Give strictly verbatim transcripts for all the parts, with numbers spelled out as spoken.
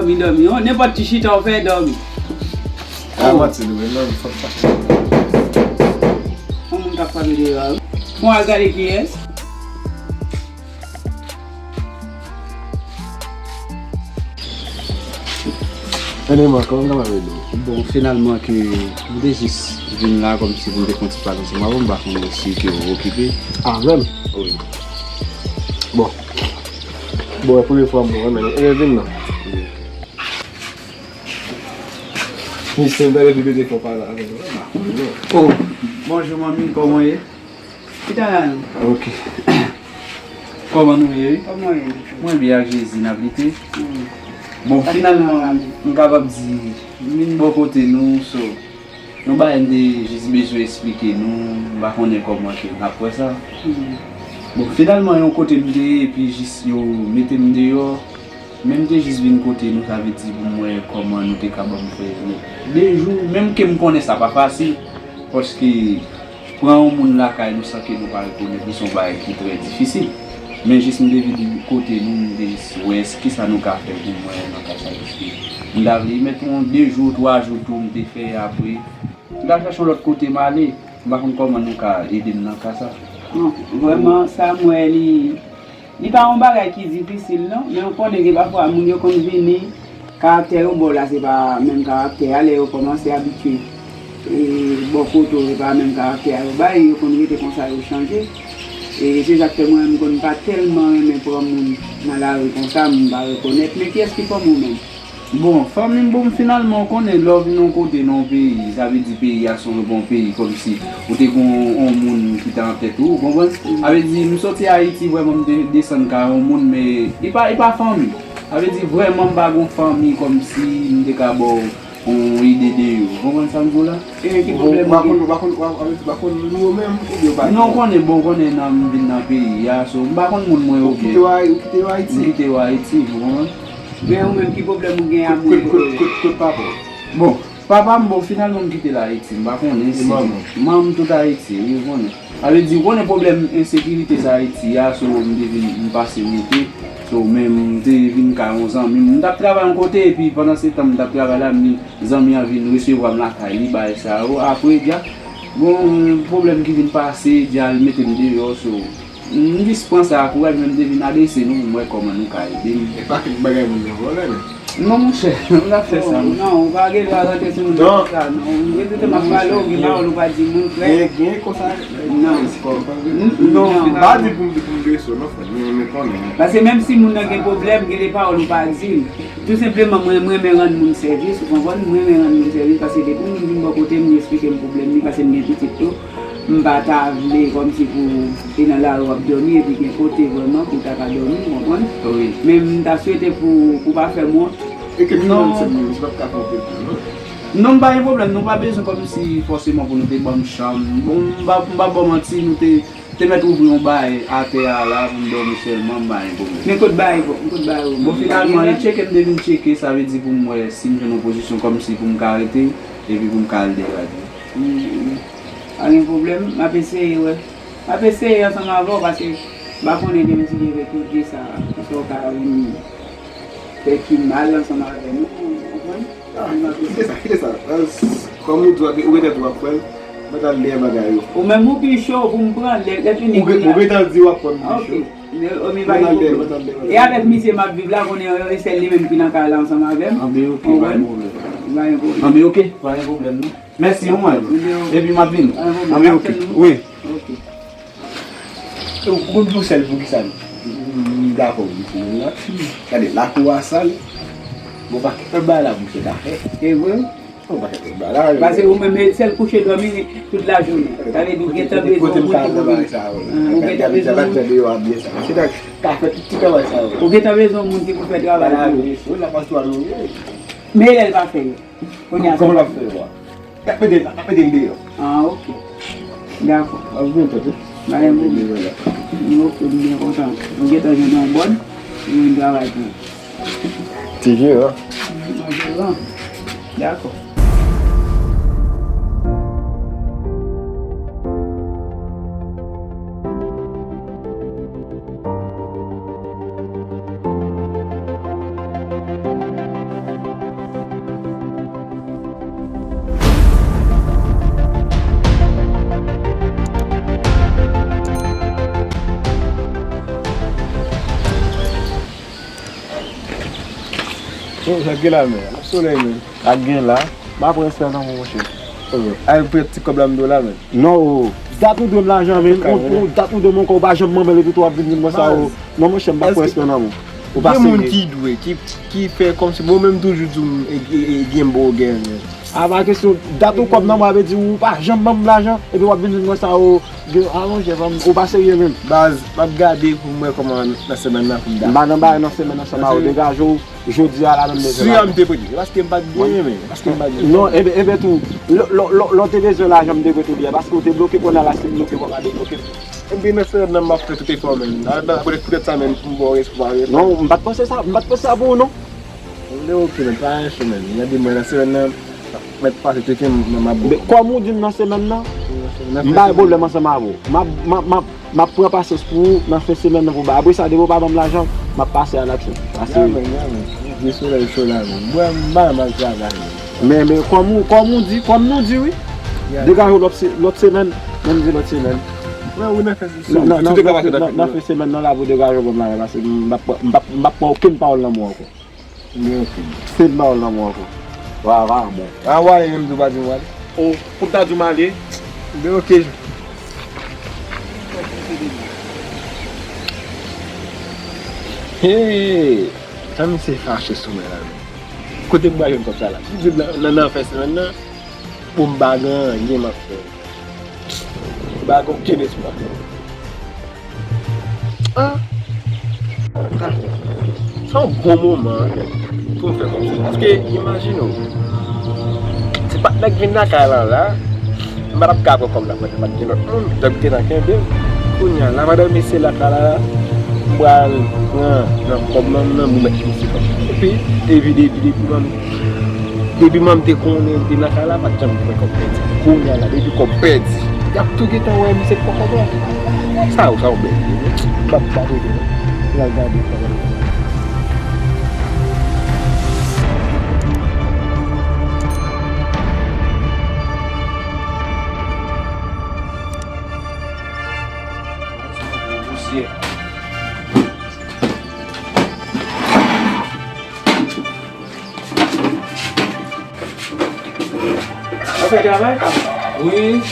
dòmi, dòmi. Yon nenpòt ti chita w fè, dòmi. A, manti, nou menm, non, fòk chache. Yon moun k ap frape deyò a, wi. Bon, al gade kiyès. Anyway, kòman m kapab ede w? Bon, finalman ke m te jis vin la kòmsi pou m te fè yon ti pale ansanm avè w, m pa konnen si ke w okipe. Avè m? Wi. Bon. Bon, e premye fwa m wè w, men e vin non. Wi. Misye, m ta dwe te fè w pale avè l, m pa konnen non. Oh, bonjou manmi, kòman w ye? Chita la non. Ok. Kòman nou ye? Kòman w ye? Mwen byen ak Jezi n ap lite. Hmm. Bon, finalman, m kapab di, m vin bò kote nou, so, yon bagay m te jis bezwen eksplike nou, m pa konnen kòman ke n ap wè sa. Hmm. Bon, finalman, yon kote m te ye, epi jis yo mete m deyò, men m te jis vin kote nou, sa vle di pou m wè kòman nou te kapab fè de jou, menm ke m konnen sa pa fasil, paske pran yon moun lakay nou san ke nou pa rekonèt li, se yon bagay ki trè difisil. Men jis m te vin kote nou, m te jis wè kisa nou ka fè pou mwen nan ka sa, paske m ta vle met yon de jou, twa jou tou, m te fè apre. M ta chache yon lòt kote m ale. M pa konn kòman nou ka ede m nan ka sa. Non, vrèman, sa m wè li, li pa yon bagay ki difisil, non. Men ou konnen gen pafwa moun yo konn vini, karaktè yo ba w la, se pa menm karaktè a, lè yo kòmanse abitye. E, bò kote w, se pa menm karaktè a yo bay, yo konn rete konsa, yo chanje. E se sa k fè mwen menm, m konn pa tèlman renmen pran moun nan lari konsa, m pa rekonèt. Men kiyès ki fanmi w menm? Bon, fanmi m, bon, finalman, ou konnen, lè w vin yon kote nan yon peyi, sa vle di peyi a se yon bon peyi, kòmsi ou te gen yon, yon moun ki te an tèt ou, ou konprann? Sa vle di, m soti Ayiti, vrèman, m te desann kay yon moun, men li pa, li pa fanmi. Sa vle di, vrèman, m pa gen yon fanmi kòmsi m te ka ba w yon ide de yo. Ou konprann sa m di w la? E ki pwoblèm ou gen? Ou pa konn, ou pa konn, ou pa konn nou menm, oubyen ou pa... Non, ou konnen, bon, ou konnen nan, m vin nan peyi a, so, m pa konn moun mwen yo byen. Ou kite yo Ayiti? M kite yo Ayiti, ou konprann? Men ou menm, ki pwoblèm ou gen ak moun kote w ye? Kot, kot, kot, kot papa w? Bon, papa m, bon, finalman, m kite l Ayiti, m pa konnen si... E manman w? Manman m tout Ayiti, wi, ou konnen. Sa vle di, ou konnen pwoblèm ensekirite sa Ayiti a, so, m te vin, m pase rete, so, men m te vin kay yon zanmi m. M t ap travay yon kote, epi pandan se tan m t ap travay la, m vin, zanmi an vin resevwa m lakay li, bagay sa yo. Apre, dja, gon pwoblèm ki vin pase, dja, li mete m deyò, so, M jis pran sa ak kouraj, men m te vin adrese nou pou m wè kòman nou ka ede m. E pa kèk bagay moun nan vòlè, men. Non, monchè, nou pa fè sa, non, monchè. Non, ou pa gen dwa rantre sou moun nan konsa, non. Ou rete te m ap pale, ou gen pawòl ou pa di moun, frè. Gen, gen konsa. Non. Non, non. Pa di pou m, pou m dwe sou, non, frè. Men, men konnen. Paske menm si moun nan gen pwoblèm, gen de pawòl ou pa di l. Tou senpleman, mwen, mwen renmen rann moun sèvis, ou konprann? Mwen renmen rann moun sèvis, paske depi moun vin bò kote m, li eksplike m pwoblèm li, paske m gen pitit tou. M pa ta vle kòmsi pou te nan lari w ap dòmi epi gen kote vrèman pou w ta ka dòmi, w konprann? Wi. Men m ta swete pou, pou w pa fè m wont. E ke non, se moun, se p ap ka fè w pèdi, non? Non, m pa gen pwoblèm, nou pa bezwen kòmsi fòseman pou nou te ban m chanm. Bon, m pa, m pa ba w manti, nou te, te mèt ouvri yon bagay atè a la pou m dòmi sèlman, m pa gen pwoblèm. Men kote bagay, bon, kote bagay ou? Bon, finalman, e tcheke m te vin tcheke, sa vle di pou m wè si m jwenn yon pozisyon kòmsi pou m ka rete, epi pou m ka al degaje. Hmm. Pa gen pwoblèm, m ap eseye, wè. M ap eseye ansanm avè w, paske m pa konnen demen si Dye vle tout de sa, kisa w ka vin fè ki mal ansanm avè nou, ou konprann? Ah, kite sa, kite sa. Euh, s-, kòm ou di, w ap, ou gentan di w ap pran l, mwen t al dèyè bagay yo. Ou menm ou pi cho pou m pran, lè, lè fini. Ou gen-, ou gentan di w ap pran m pi cho. Ok. Mwen al dèyè, mwen al dèyè. E avèk misye m ap viv la, konnen, euh, e sèl li menm ki nan kay la ansanm avè m. Anben, ok, pa gen pwoblèm. Pa gen pwoblèm. Anben, ok, pa gen pwoblèm, non. Mèsi, ou mwen. Epi m ap vini. Anben, ok. Wi. Ok. Ou konn pou sèl pou kisa m dakò pou misye vin la. Gade, lakou a sal. Bon, pa kèk bagay la pou misye ta fè. E vre? Bon, pa kèk bagay la. Paske ou menm, e sèl kouche dòmi tout lajounen. Sa vle di ou gentan bezwen yon moun ki pou, ou gentan bezwen yon moun. Ou gentan bezwen yon moun ki pou fè travay pou ou. Men lè l pa fè yo. Kounye a, kòman l ap fè yo a? Y ap mete, y ap mete l deyò. Ah, ok. Dakò. Ap vin tande. Ba yon moun. Ok, m byen kontan. Nou gentan jwenn yon bòn, nou vin travay pou ou. Ti jeran. Yon jeran. Dakò. Yo, sa k gen la, men? Ap solèy, men. Sa k gen la? M pa pran respè nan men w, monchè. Al pran ti kòb la m do la, men. Non, dat ou dwe m lajan, men. Ou, ou, dat ou dwe m ankò, ou pa janm manmen l epi tou w ap vin di m konsa, o. Non, monchè, m pa pran respè nan men w. Ou pa serye. Gen moun ki dwe, ki, ki fè kòmsi, bon, menm toujou di m, e, e, e, gen bon, gen, men. A, pa kesyon, dat ou kòb nan men w, vle di ou pa janm ban m lajan, epi w ap vin di m konsa, o, gen, a, monchè, ou pa serye menm. Baz, m ap gade pou m wè kòman nan semèn nan pou m dakò. M pa nan bagay nan semèn nan, sa m a ou degaje w. Jodi a la menm bezwen lajan. Si m te prete, se paske m pa t genyen, men. Paske m pa t genyen. Non, enben, enben tou, lè, lè, lè, lè w te bezwen lajan, m te prete w byen, paske w te bloke, kounye a la, si m bloke, w pa ka debloke m. Enben, nan semèn nan, m ap fè tout efò, men. Nan, nan, poutèt, poutèt sa, men, pou m ba w respè, pa respè. Non, m pa t panse sa, m pa t panse sa pou ou, non. Enben, ok, men, pa anyen, men. Gade mwen, nan semèn nan, m ap mèt pase tcheke m, m, m ap. Men, kòm ou di m nan semèn nan, m pa gen pwoblèm ansanm avè w. M ap, m ap, m ap M ap pran pasyans pou ou nan fen semèn nan pou ba. Apre sa, depi w pa ban m lajan, m ap pase a laksyon. Pase. Ya, men, ya, men. Di solèy cho la, men. Mwen, m pa mal travay, men. Men, men, kòm ou, kòm ou di, kòm nou di, wi. Ya. Degaje w lòt se-, lòt semèn, menm di lòt semèn. Mwen, wi, nan fen semèn. Nan, nan, nan, nan fen semèn nan la pou degaje w ban m lajan, pase m p ap, m p ap, m p ap pran okenn pawòl nan men w ankò. Li oke. Se pawòl nan men w ankò. Wa, wa, bon. A, w ale, menm tou pa di m w ale. O, pou ta di m ale. Li oke. Hey! Tan misye fache sou mwen la, men. Kote m pral jwenn kòb sa la? M di nan, nan, nan fen semèn nan, pou m pa gen anyen m ap fè. M pa gen okenn espwa. Ah! Sa yon bon moman pou m fè kòb sa. Paske, imajine w, si pa t nèg vin lakay lan la, m pa t ap ka pran kòb la, paske pa t gen lòt moun, dòk te nan kenbe m. Kounye a, la pandan misye lakay la, m pral pran nan kòb lan nan, m remèt misye kòb. Epi, epi, depi, depi, depi, Depi manm te konnen m te nan kay la, pa t janm gen kòb pèdi. Kounye a la, depi kòb pèdi, y ap tou gentan wè misye pran kòb la. Sa yo, sa yo bèl. M p ap, m p ap rete non. M al gade kòb la. Yeah. W ap fè travay? Wi.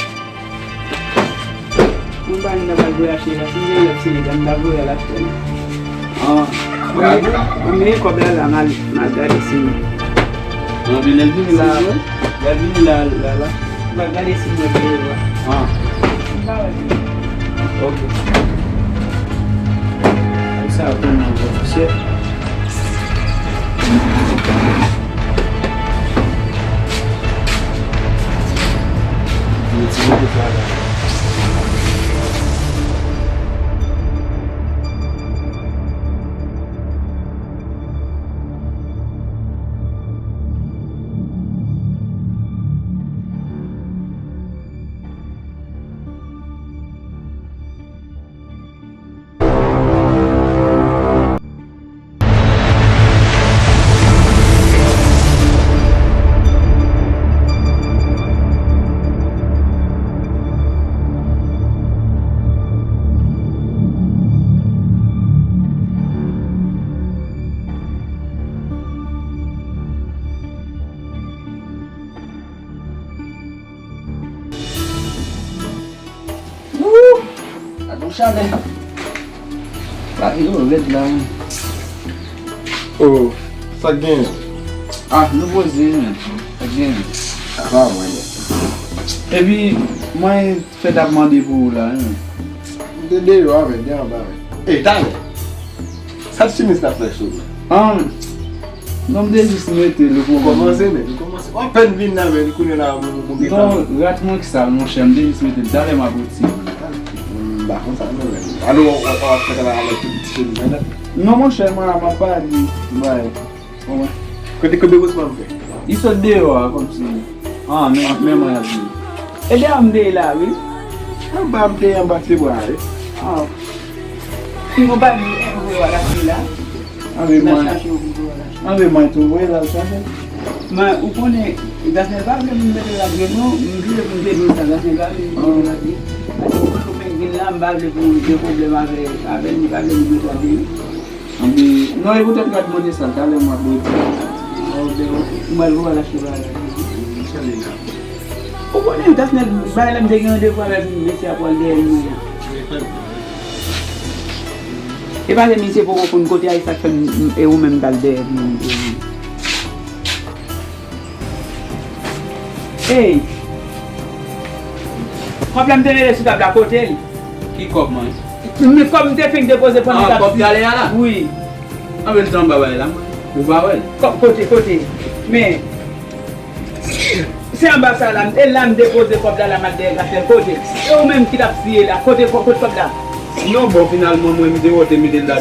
Mwen pa gen ta pral voye achte la. Si m gen lòt seri, m ta voye al achte l. Ah. Mwen mete, mwen mete kòb la la, m al, m al gade si m. Ah, men lè l vini la, lè l vini la, la, la. M al gade si m wè peye la. Ah. M pa wè peye. Ok. Sa a tèlman bon, mesye. Wouh! Gad yon chalè. Bagay yo rèd la, wi. Oh, sa k genyen? Ah, nou poze, men. Sa k genyen? Apa mwen, men. Epi, mwen fè t ap mande pou ou la, wi, men. M te deyò avè l, deyò anba, men. Ey, talè. Sa t chimis la fè sou ou? An, non, m te jis mete l pou ou kòmanse, men, ou kòmanse. W apèn vin la, men, kounye la, ou, ou gentan. Non, rat mwen k sal, monchè, m te jis mete l. Talè m ap retire l. M pa konn sa, non, men. Alò, w, w, w ap fè travay avèk tout ti chemise la. Non, monchè, mwen, m ap pale, bay. Kote, kote boss man fè? Li sot deyò a, kòmsi. Ah, men, men mwen ap vini. E deyò m te ye la, wi. Anba m te ye anba pye bwa, wi. Ah. Pi nou bay m envwe w al achte la. Anbe mwen. N a chache w pou w al achte. Anbe mwen tou, voye l al chache. Men, ou konnen, Gasnèl pa vle moun mete l ak genou, m vle pou m te di w sa, Gasnèl pa vle moun mete l ak genou. Paske ou konnen ou vin la, m pa vle pou w gen pwoblèm avè, avè l, li pa vle moun mete l ak genou. Anben, non, e poutèt gad mande sa, talè m ap retire. Anben, ok, m al, m al achte bagay la. Ou konnen, Gasnèl, bagay la m te gen randevou avèk mesye a pral dèyè mwen la. E pa ke misye poko konn kote a, e sa k fè m, e ou menm m t al dèyè moun. Ey! Kòb la m te mete sou tab la, kote l? Ki kòb, man? Men kòb m te fenk depoze pandan m t ap... Ah, kòb talè a la? Wi. Anben l te anba bagay la, man. Ou pa wè l? Kòb kote, kote? Men, se anba sa la, e la m depoze kòb la, la m al dèyè Gasnèl, kote? E ou menm ki t ap siye la, kote, kote kòb la? Non, bon, finalman, mwen, m te wote, m te la,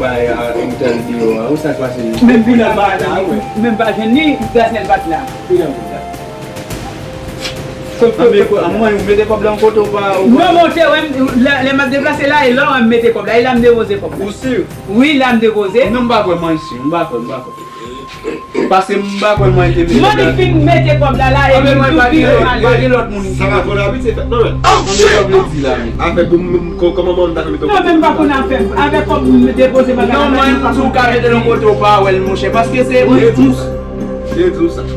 bay, a, m te deyò a. Ou sa k pase? Men finalman, men m pa jwenn li, Gasnèl pa t la. Finalman, sa. Anben, mwen, ou mete kòb la yon kote ou pa, ou pa... Non, men w te wè m, lè, lè m ap deplase la, e la w wè m mete kòb la, e la m depoze kòb la. Ou si? Wi, la m depoze. Non, m pa kwè, mwen, si, m pa kwè, m pa kwè. Paske m pa kwè mwen te mete kòb la. Mwen fin mete kòb la la, epi m tou vire m ale. Pa gen lòt moun ki... Sa pa konn abitye fèt non, men. Mwen te kòb yo di la, men. Afè pou m, kò-, kòman mwen m ta fè mete... Non, men m pa konn afè avèk kòb m depoze bagay la. Non, mwen, si w ka mete l yon kote ou pa wè l, monchè, paske se... Li di w sa. Li di w sa.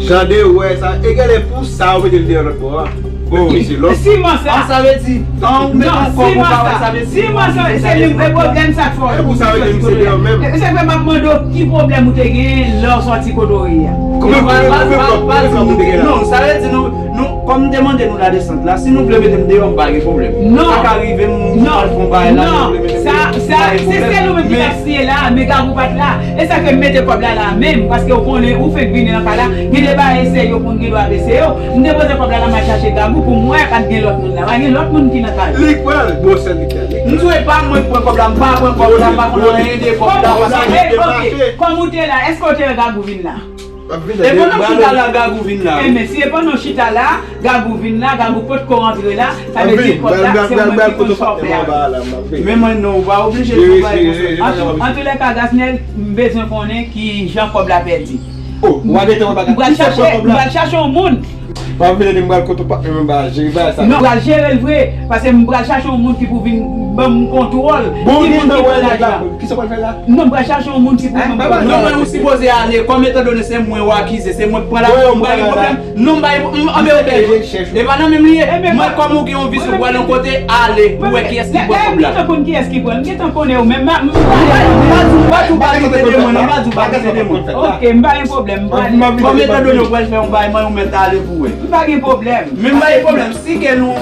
Jan de wè sa, e genlè pou sa ou mete l deyò lòt bò a. Bon, se lòt. Siman sa. Ah, sa vle di, an ou mete yon kòb ou pa wè, sa vle di. Siman sa, se li, e pwoblèm sa k fè w. E pou sa vle di misye deyò menm. E se fè m ap mande w ki pwoblèm ou te gen lè w sòti kote w ye a. Kòman, kòman, kòman, kòman ou te gen la? Non, sa vle di nou, nou, kòm m te mande nou ladesant la, si nou vle mete m deyò, m pa gen pwoblèm. Non. Sa ka rive m, m al fè yon bagay la, nou vle mete m deyò, m pa gen pwoblèm. Sa, sa, se sèl ou menm ki t ap siye la, men Gagou pa t la. E sa fè m mete kòb la la menm, paske w konnen, ou fenk vini nan kay la, gen de bagay eseye yo pou n gen dwa ap eseye yo. M depoze kòb la la, m al chache Gagou pou m wè pa t gen lòt moun la. Pa gen lòt moun ki nan kay la. Li k pral, bon, sèl li k pral. M di w e pa mwen k pran kòb la, m pa pran kòb la, m pa konn anyen de kòb la, paske... Kòm ou te la, èske w te wè Gagou vin la? E pandan m chita la, Gagou vin la, wi. Enben, si e pandan w chita la, Gagou vin la, Gagou potko rantre la, sa vle di kòb la, se ou menm ki konn sa w fè avè l. Men mwen non, ou pa oblije di yon bagay konsa. Antoulèka, Gasnèl, m bezwen konnen ki jan kòb la pèdi. Oh, ou pa gen tan, ou pa... M pral chache, m pral chache yon moun. Pa vin di m pral kote w pa menm ba jere bagay sa. Non, m pral jere l vre, paske m pral chache yon moun ki pou vin Ban m kontwòl. Bon, ki moun ki pran lajan? Kisa w pral fè la? Non, m pral chache yon moun ki pou ban m kontwòl. Non, mwen, ou sipoze ale. Kòm etandone se mwen ou akize, se mwen k pran lajan, m pa gen pwoblèm. Non, m pa gen pwoblèm. Anbe, ok. E pa nan menm li ye. Mwen, kòm ou gen yon visyon pou al yon kote, ale. Ou wè kiyès ki pran kòb la. M gentan konn kiyès ki pran. M gentan konnen ou menm. M pa di w pa trete de mwen, non, m pa di w pa trete de mwen. Ok, m pa gen pwoblèm. Kòm etandone ou pral fè yon bay, mwen ou mèt ale pou wè. M pa gen pwoblèm. Men m pa gen pwoblèm. Si ke nou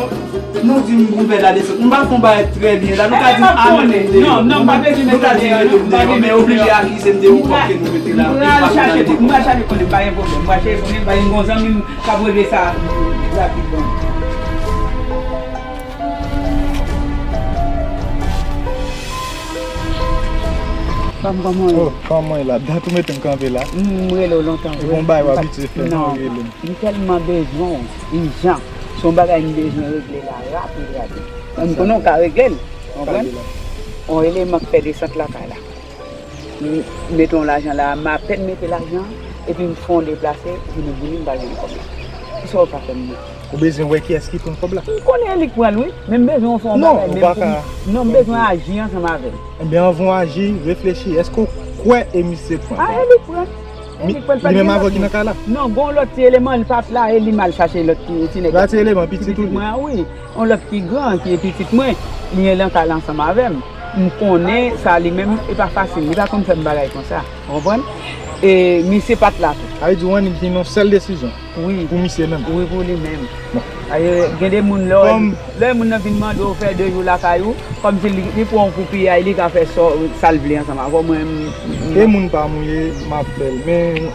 Nou di m pou m fè ladesant. M pa fè yon bagay trè byen la. Nou ka di m ale, nou mete. Non, non, m pa bezwen mete nou deyò, non. M pa gen mete nou deyò, men oblije akize m de yon kòb ke nou mete la. M pral chache, m pral chache konnen, pa gen pwoblèm. M pral chache konnen, pa gen yon zanmi m k ap regle sa rapidman. Kòman w ye? Oh, kòman w ye la? Dat ou mete m kanpe la. M rele w lontan vre. E bon bagay w abitye fè, non, rele m. M tèlman bezwen w, ijan. Se yon bagay m bezwen regle la, rapid, rapid. Mwen, m konnen w ka regle l, konprann? On eleman k fè desant lakay la. M mete yon lajan la, m apèn mete lajan, epi m fè yon deplase, vini, vini, m pa jwenn kòb la. Kisa w ka fè m nan? Ou bezwen wè kiyès ki pran kòb la? M konnen e li k pran l, wi, men m bezwen w fè yon bagay menm pou m. Non, ou pa ka. Non, m bezwen aji ansanm avè l. Ebyen, anvan w aji, reflechi. Èske w kwè e misye k pran kòb la? A, e li k pran. Li menm avè w ki nan kay la? Non, gen yon lòt ti eleman, li pa t la, e li m al chache lòt ti, ti nèg la. Ti eleman, pitit ou li? Mwen, wi. Yon lòt ki gran, ki pitit mwen, li nan kay la ansanm avè m. M konnen sa li menm, e pa fasil, li pa konn fè m bagay konsa. Ou konprann? E misye pa t la tou. Sa vle di w annik gen yon sèl desizyon? Wi. Pou misye menm? Wi, pou li menm. Bon. Gen de moun lè, lè moun nan vin mande w fè de jou lakay ou, kòmsi li, li pran yon kou piyay, li ka fè sa, sa l vle ansanm avè w. Mwen, m, m, e moun pa m ou ye, m ap fè l. Men,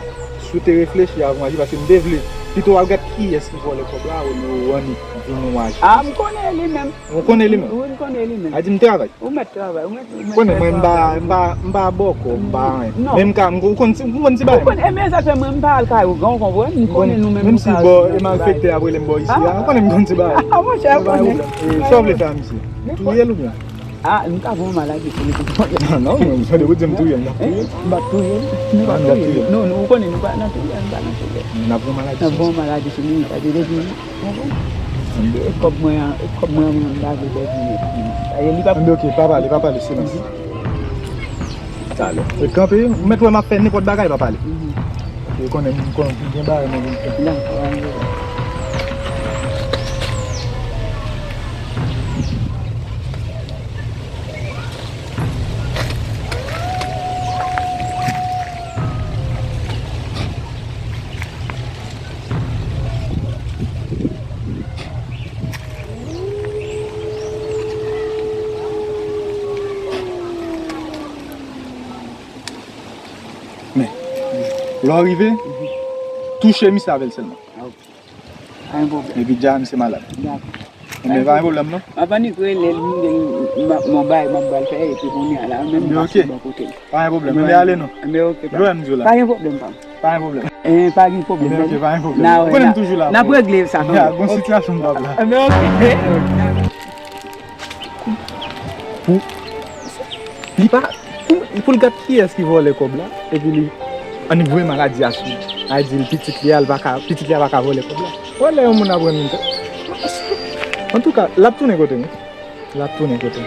si w te reflechi avan w aji, paske m te vle pito w al gad kiyès ki vòlè kòb la, olye w annik vin ou aji. A, m konnen li menm. Ou konnen li menm? Wi, m konnen li menm. A di m travay. Ou mèt travay, ou mèt, ou mèt fè travay. Konnen mwen, m pa, m pa, m pa bòkò, m pa anyen. Non. Men m ka, m konn ti, m konn ti bagay. Ou konnen, e men sa fè mwen, m pa al kay ougan, ou konprann? M konnen nou menm nou ka. Menm si bò, e malfektè ap rele m bò isi a, ou konnen m konn ti bagay. A, monchè, ou konnen. E sa w vle fè a misye? Touye l oubyen? A, m ka voye w maladi si li te touye. Non, non, non, ou di m touye l, m ap touye l. M ap touye l. Nou pa touye l. Non, non, ou konnen nou pa nan touye, nou pa nan touye. N ap voye w maladi si li. N ap voye w maladi si li, sa te depi. Konprann? E kòb mwen an, e kòb mwen an, mwen m pa vle pèdi nèt. Sa ye, li pa. Anben, ok, pa pale, pa pale, silans. Talè. Ret kanpe, ou mèt wè m ap fè nenpòt bagay, pa pale. Mhm. Ok, ou konnen, m konnen, m gen bagay mwen vin fè. Dakò, anben. Men, lè w rive, touche misye avè l sèlman. Pa gen pwoblèm. Epi dja misye malad. Dakò. Enben, pa gen pwoblèm non. M ap annik rele l, m di l m ap, m ap bay, m ap ba l fè, epi kounye a la, menm m pase bò kote l. Pa gen pwoblèm. Enben, ale non. Enben, ok, pa. Jwenn m di w la. Pa gen pwoblèm, pa. Pa gen pwoblèm. Enben, ok, pa gen pwoblèm. Enben, ok, pa gen pwoblèm. N a, n a, n ap regle sa. Gon sitiyasyon m p ap la. Enben, ok. Pou, li pa, pou, pou l gad kiyès ki vòlè kòb la, epi li annik voye maladi a sou li. Ay di l pitit li a, l pa ka, pitit li a pa ka vòlè kòb la. Wè lè yon moun ap rann moun tèt. Antouka, l ap tounen kote m wi. L ap tounen kote m.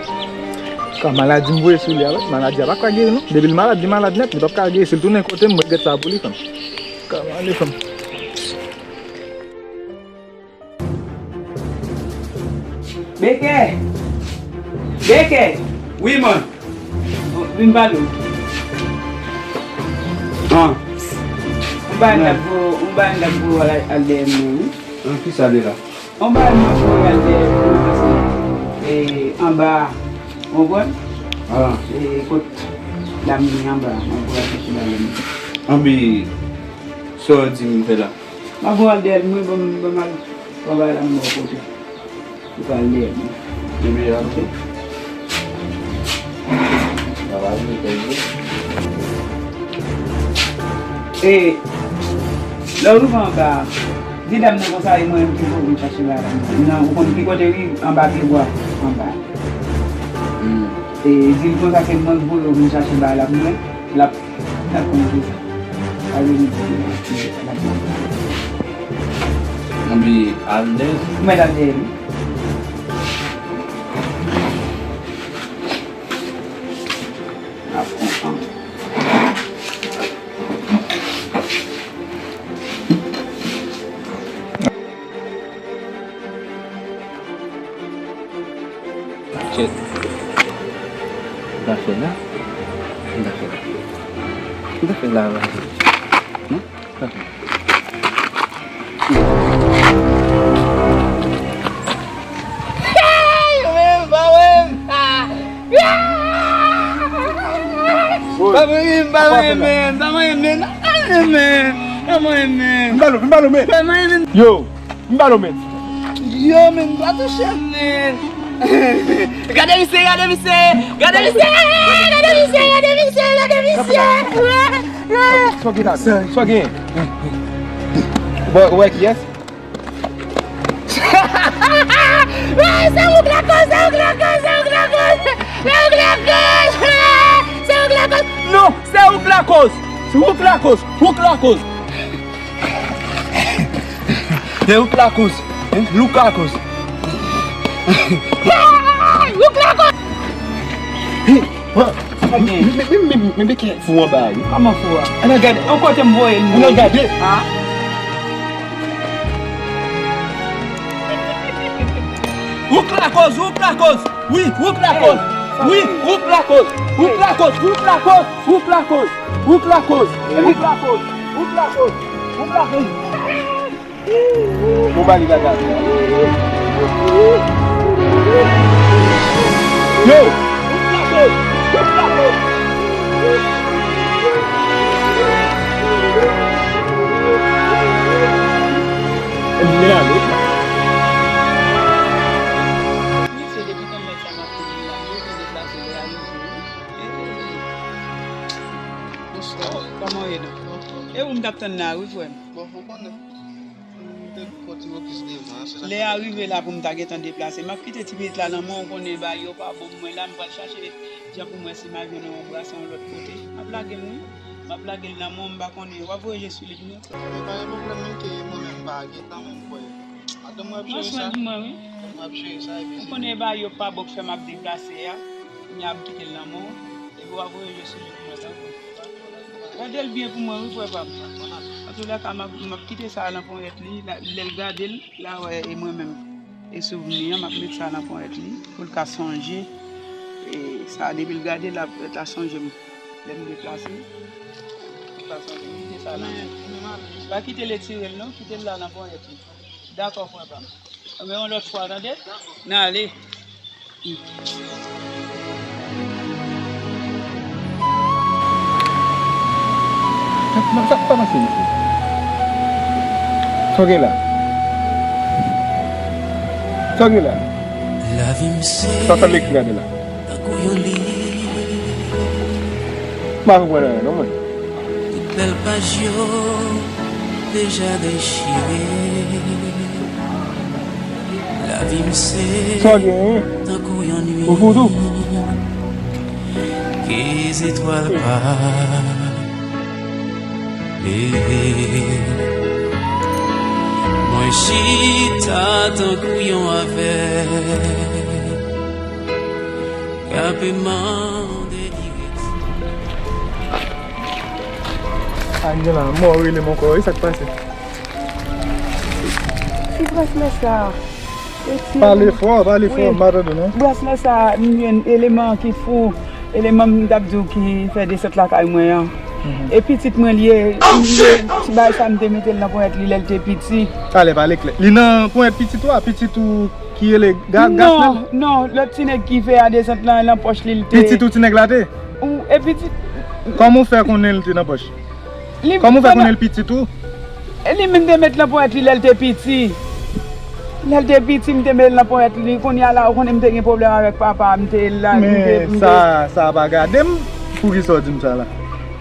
Ka maladi m voye sou li a, maladi a pa ka geri non. Depi l malad, li malad nèt, li p ap ka geri. Si l tounen kote m, mwen gèt sa pou li, fanm. Ka ale, fanm. Beke! Beke! Wi, man. Bon, vin pale w. An. Yon bagay m t ap voye, yon bagay m t ap voye w al, al dèyè m nan, wi. An, kisa de la? Yon bagay m ap voye w al dèyè m nan, paske, e, anba a, ou konprann? An. E, kot dam nan anba a, m ap voye al chèche bagay m. Anben, sa w di m fè la? M ap voye w al dèyè l, mwen, ban m, ban m al travay la, m ba w kote. Ou pral dèyè m. Epi, ok. Travay, ok. E, lè w rive anba a, di dam nan konsa, e mwen menm ki voye w vin chache bagay la. Non, ou konn ki kote wi, anba pye bwa, anba. Hmm. E, di l konsa, se mwen ki voye w vin chache bagay la pou mwen, l ap N ap konn kisa. Al vini pou nou. Anben al dèyè l. Ou mèt al dèyè l wi. Sa fè la? M ta fè la. M ta fè la, la. Non? M ta fè. Hey, men, pa mwen. Ah! Ah! Pa mwen, pa mwen, men. Pa mwen, men. Pa mwen, men. Pa mwen, men. M ba nou, m ba nou, men. Pa mwen, men. Yo, m ba nou, men. Yo, men, pa touche m, men. Gade misye, gade misye. Gade misye, gade misye, gade misye, gade misye. Sa w gen la? Sa w gen? Bon, ou wè kiyès? Se ou k lakòz, se ou k lakòz, se ou k lakòz, se ou k lakòz, se ou k lakòz. Non, se ou k lakòz. Se ou k lakòz, ou k lakòz. Se ou k lakòz. Hein? Ou k lakòz. Ou k lakòz. Hey, men, men, men, men, men, men, men, fou anba a, wi. Kòman fou a? Ann al gade. An kote m voye l, mwen. Ann al gade. Ah. Ou k lakòz, ou k lakòz. Wi, ou k lakòz. Wi, ou k lakòz. Ou k lakòz, ou k lakòz, ou k lakòz. Ou k lakòz, ou k lakòz. Ou k lakòz. Bon, ba li bagay. Yo! Mesye, depi tann lòt sa m ap kouri la, yo vin deplase lè a yo vini. Bonswa. Kòman w ye, non? E ou m t ap tann la, wi, frè m. Bon, ou konnen. M te fè yon ti wokis devan, se sa. Lè a rive la pou m ta gentan deplase. M ap kite ti pitit la nan men w, ou konnen bagay yo pa bon pou mwen la, m pral chache jan pou m wè si m a jwenn yon brase yon lòt kote. M ap lage l, wi. M ap lage l nan men w, m pa konnen. W ap voye je sou li pou mwen. E pa gen pwoblèm, menm ke mwen menm m pa gen tan menm, frè. Atann mwen ap jere sa. Pran swen pou mwen, wi. Mwen ap jere sa, epi ou konnen bagay yo pa bon k fè m ap deplase a. M ap kite l nan men w. Epi w ap voye je sou li pou mwen, tanpri. Gade l byen pou mwen, wi, frè pa m. Antoulèka, m ap, m ap kite sa a nan ponyèt li. La, lè l gade l, l a wè e mwen menm. E souvni an, m ap met sa a nan ponyèt li pou l ka sonje. E sa, depi l gade l, l ap, l ap sonje m. Lè m deplase, l ap sonje m. Kite sa a nan men. Pa kite l etire l, non. Kite l la nan ponyèt li. Dakò, frè pa m. Anben, yon lòt fwa, tande? N ale. Sa, sa, sa k pase, mesye? Sa w gen la? Sa w gen la? Sa w fè m ekri gade la? M pa konprann anyen, non, mwen. Tout bèl paj yo deja dechire. Lavi m se tankou yon nuit ke zetwal pa klere. Mwen chita tankou yon avèg k ap mande direksyon. Angela, mò rele m ankò, e sa k pase? Ki braslè sa? Pale fò, pale fò, m pa tande non. Braslè sa, m jwenn eleman ki fou, eleman m t ap di w ki fè desant lakay mwen an. E pitit mwen li ye, li ye, ti bagay sa m te mete l nan ponyèt li lè l te piti. Pale, pale klè. Li nan ponyèt pitit ou a, pitit ou ki rele Ga-, Gasnèl? Non, non, lòt ti nèg ki fè a desant lan, nan pòch li, l te. Pitit ou ti nèg la te? Ou, e pitit. Kòman w fè konnen l te nan pòch? Kòman w fè konnen l pitit ou? E li menm te met nan ponyèt li lè l te piti. Lè l te piti, m te met l nan ponyèt li. Kounye a la, ou konnen m te gen pwoblèm avèk papa, m te la, m te, m te. Men sa, sa pa gade m. Poukisa w di m sa la?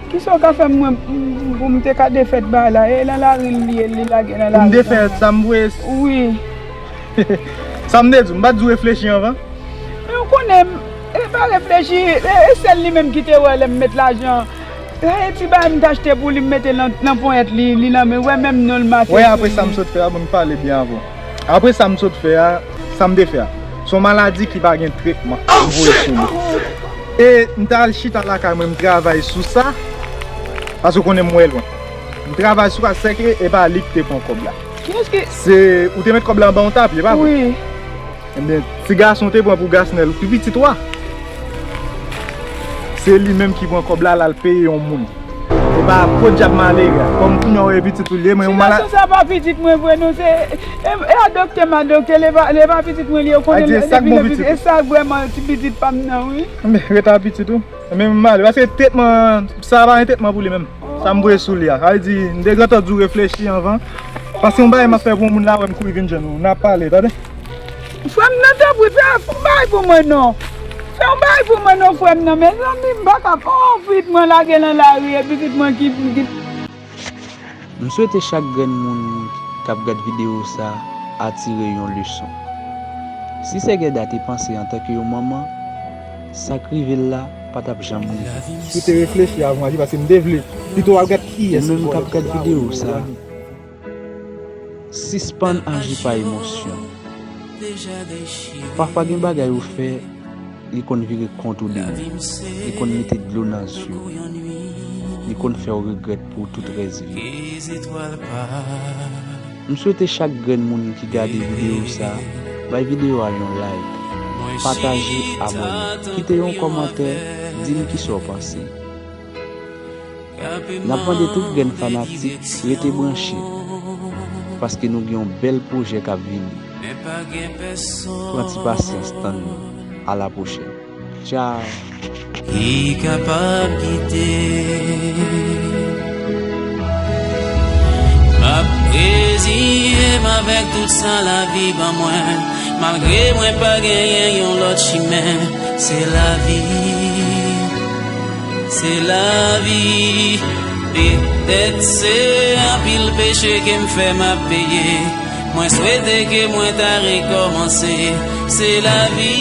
Kisa w ka fè m mwen, m, m, pou m te ka defèt bagay la? E nan lari l ye, li lage nan lari. Pou m defèt sa m voye. Wi. Sa m te di w, m pa t di w reflechi anvan? Men ou konnen, e pa reflechi, e, e sèl li menm ki te wè lè m met lajan. E ti bagay m t achte pou li, m mete nan, nan ponyèt li, li nan men, wè menm non l make sou li. Wè apre sa m sot fè a, bon, m pale byen avè w. Apre sa m sot fè a, sa m te fè a, se yon maladi ki pa gen tretman, m voye sou li. E m t al chita lakay mwen, m travay sou sa, paske w konnen m wè lwen. M travay sou sa, sèke e pa li ki te pran kòb la. Kiyès ki? Se, ou te met kòb la anba yon tapi, e pa vre? Wi. Ebyen, ti gason te pran pou Gasnèl, pi pitit ou a. Se li menm ki pran kòb la, l al peye yon moun. E pa podyab malere a. Kòm kounye a w e pitit ou l ye, mwen yon malad. Sitiyasyon sa pa pitit mwen vre non, se e, e a doktè m a doktè, l e pa, l e pa pitit mwen li ye, ou konnen l e pitit, e sa vrèman ti pitit pa m nan, wi. Men, ret a pitit ou. Men m malere, paske tretman, sa pa gen tretman pou li menm. Sa m voye sou li a. Sa vle di, m te gentan di w reflechi anvan. Paske yon bagay m ap fè pou yon moun la, wè m kouri vin jwenn ou. N ap pale, tande? Frè m nan, tanpri, fè, fè yon bagay pou mwen non. Fè yon bagay pou mwen non, frè m nan. Mezanmi, m pa ka, oh, pitit mwen lage nan lari, e pitit mwen ki, ki M swete chak grenn moun k ap gad videyo sa a tire yon leson. Si Sègèda te panse antanke yon manman, sa k rive l la pa t ap janm rive. Si w te reflechi avan w aji, paske m te vle pito w al gad kiyès. Ou menm k ap gad videyo sa a, sispann aji pa emosyon. Pafwa gen bagay ou fè, li konn vire kont ou de ou. Li konn mete dlo nan zye w. Li konn fè w regrèt pou tout rès vi w. M swete chak grenn moun ki gade videyo sa, bay videyo a yon like, pataje, abòne, kite yon kòmantè, di m kisa w panse. N ap mande tout grenn fanatik rete branche, paske nou gen yon bèl pwojè k ap vini. Pran ti pasyans, tann nou. A la pwochèn. Tchao. Ki kapab kite. M ap reziye m avèk tout sa lavi ban mwen. Malgre mwen pa genyen yon lòt chimen, se lavi, se lavi. Petèt se anpil peche ke m fè m ap peye. Mwen swete ke mwen ta rekòmanse. Se lavi,